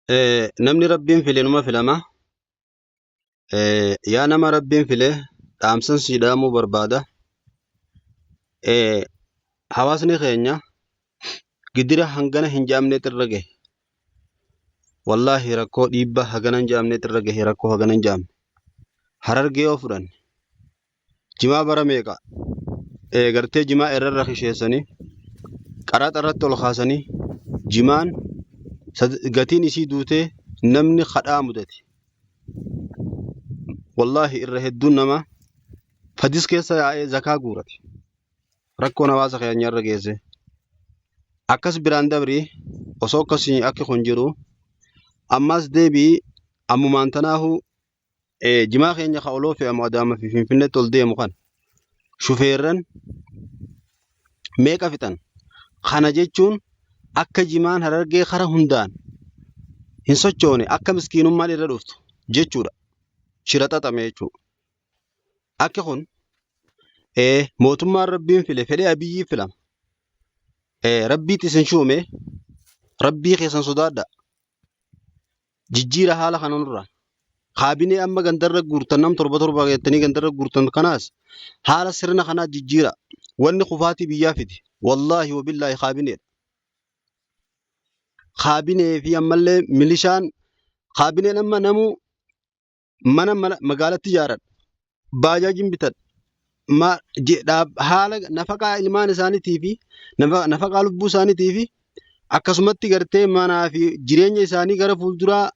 Namni Rabbiin file numa filama. Yaa nama Rabbiin file dhaamsan sii dhaamuu barbaada. Hawaasni keenya gidira hangana hin jaamneet irra gahe. Wallaahi rakkoo dhiibbaa hagana hin jaamneet irra gahe rakkoo hagana hin jaamne. Harargee yoo fudhanne Jimaa bara meeqa gartee jimaa irra kisheessanii qaraxa irratti ol kaasanii jimaan gatiin isii duutee namni kadhaa mudate. Wallaahi irra hedduun namaa fadis keessa yaa'ee zakaa guurate. Rakkoon hawaasa keenya irra geesse. Akkas biraan dabrii osoo akkasii akki kun jiru ammas deebii ammumaan tanaahuu Jimaa keenya ka oloo fe'amu Adaama fi Finfinneetti ol deemu kana shufeerran meeqa fixan? Kana jechuun akka jimaan Harargee kara hundaan hin sochoone akka miskiinummaan irra dhuftu jechuudha. Shira xaxame jechuudha. Akki kun mootummaan Rabbiin file fedhee Abiyyii filama. Rabbiitti isin shuume Rabbii keessan sodaadha. Jijjiira haala kana nurraa. Kaabinee amma gandarra guurtan nam torba torba jettanii gandarra guurtan kanaas haala sirna kanaa jijjiira. Wanni kufaatii biyyaa fide. Wallaahi wabillaahi kaabineedha. Kaabinee fi ammallee milishaan kaabineen amma namuu mana mana magaalatti ijaaradha. Baajaajiin bitadha. Haala nafaqaa ilmaan isaaniitii fi nafaqaa lubbuu isaaniitii fi akkasumatti gartee manaa fi jireenya isaanii gara fuulduraa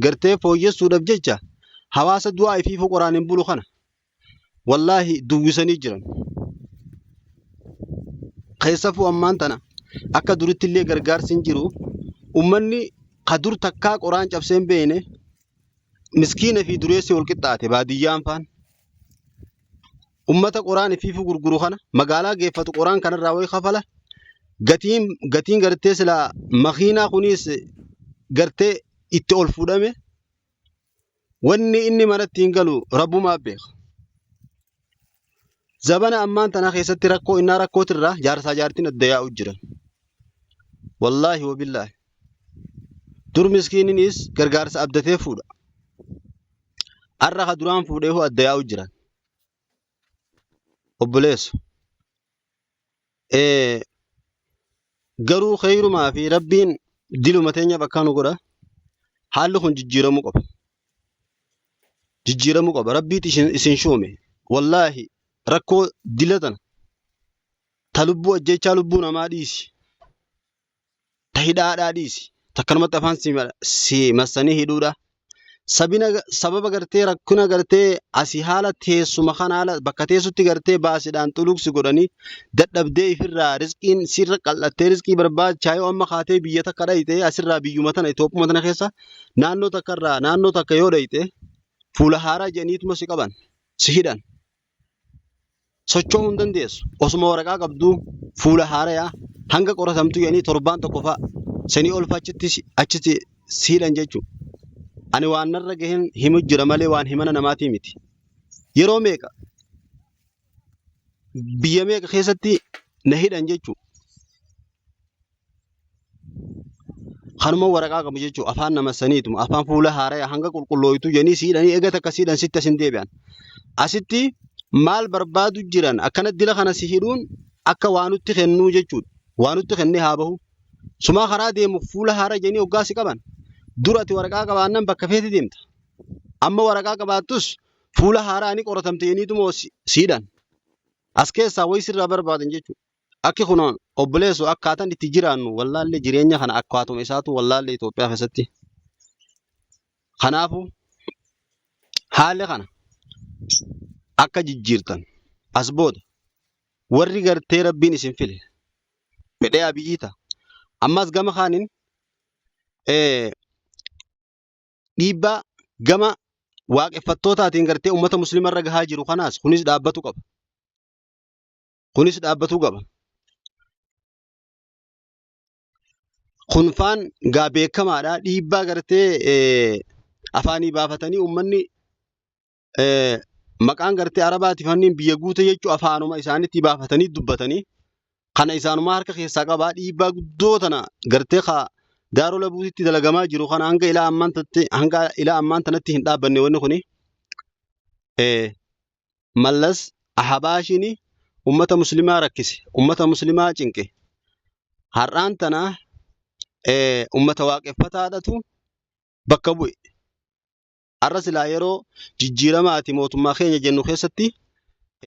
gartee fooyyessuudhaaf jecha hawaasa du'aa ifiifuu qoraan hin bulu kana wallaahi duwwisanii jiran. Keessafuu ammaan tana akka duritti illee gargaarsi hin jiru. Ummanni ka dur takkaa qoraan cabsee hin beekne miskiina fi dureessi wal qixxaate baadiyyaan faan. Ummata qoraan ifiifuu gurguru kana magaalaa geeffatu qoraan kanarraa wayi kafala. Gatiin gartee silaa makiinaa kunis gartee itti ol fuudhame Wanni inni manatti hin galu rabbumaa beeka. Zabana ammaan tanaa keessatti rakkoo innaa rakkootirraa jaarsaa jaartiin adda yaa'u jiran. Wallaahi wabillaahi. Dur miskiininis gargaarsa abdatee fuudha. Arra ka duraan fuudhee hoo adda yaa'u jiran. Obboleessu. Garuu kheyrumaa fi Rabbiin diluma teenya bakkaa nu godha. Haalli kun jijjiiramuu qaba. Jijjiiramuu qaba. Rabbiitu isin shuume. Wallaahi rakkoo dila tana ta lubbuu ajjeechaa lubbuu namaa dhiisi. Ta hidhaadhaa dhiisi. Ta akkanumatti afaan si massanii hidhuudha. Sabina sababa gartee rakkina gartee asii haala teessuma kana haala bakka teessutti gartee baasiidhaan xuluqsi godhanii dadhabdee ifirraa rizqiin sirra qal'attee rizqii barbaachaa yoo amma kaatee biyya takka dhayxe asirraa biyyuma tana Itoophuma tana keessa naannoo takka irraa naannoo takka yoo dhayxe fuula haaraa jedhaniituma si qaban si hidhan. Socho'uu hin dandeessu. Osuma waraqaa qabduu fuula haarayaa hanga qoratamtu jedhanii torbaan tokko fa'a sanii ol fa'a achitti achitti si hidhan jechuudha. Ani waan narra gahen himu jira malee waan himana namaatii miti. Yeroo meeqa biyya meeqa keessatti na hidhan jechuudha. Kanuma waraqaa qabu jechuudha. Afaan nama saniituma afaan fuula haaraya hanga qulqullooytu jedhanii siidhanii eega takka siidhan sitti asin deebi'an. Asitti maal barbaadu jiran akkana dila kana si hidhuun akka waa nutti kennuu jechuudha. Waa nutti kennee haa bahu. Sumaa karaa deemu fuula haara jedhanii hoggaa si qaban. Dur ati waraqaa qabaannan bakka feete deemta. Amma waraqaa qabaattus fuula haaraa ni qoratamte jedhaniituma si hidhan. As keessaa wayii sirraa barbaadan jechuudha. Akki kun obboleesso akkaatan itti jiraannu wallaallee jireenya kana akkaatuma isaatu wallaallee Itoophiyaa keessatti. Kanaafu haalli kana akka jijjiirtan as booda warri gartee rabbiin isin file fedhee Abiyyii ta'a. Ammas gama kaaniin dhiibbaa gama waaqeffattootaatiin gartee uummata musliima irra gahaa jiru kanaas kunis dhaabbatu qaba. Kunis dhaabbatuu qaba. Kun faan gaa beekamaadha. Dhiibbaa gartee afaanii baafatanii uummanni maqaan gartee Arabaati fanniin biyya guute jechuu afaanuma isaanitti baafatanii dubbatanii kana isaanumaa harka keessaa qabaa dhiibbaa guddoo tana gartee ka Daaroo Labuutitti dalagamaa jiru kana hanga ilaa ammaan tanatti hanga ilaa ammaan tanatti hin dhaabbanne wanni kuni. Mallas Ahabaashiin ummata muslimaa rakkise, ummata muslimaa cinqe. Har'aan tana ummata waaqeffataadhatu bakka bu'e. Har'a silaa yeroo jijjiiramaati mootummaa keenya jennu keessatti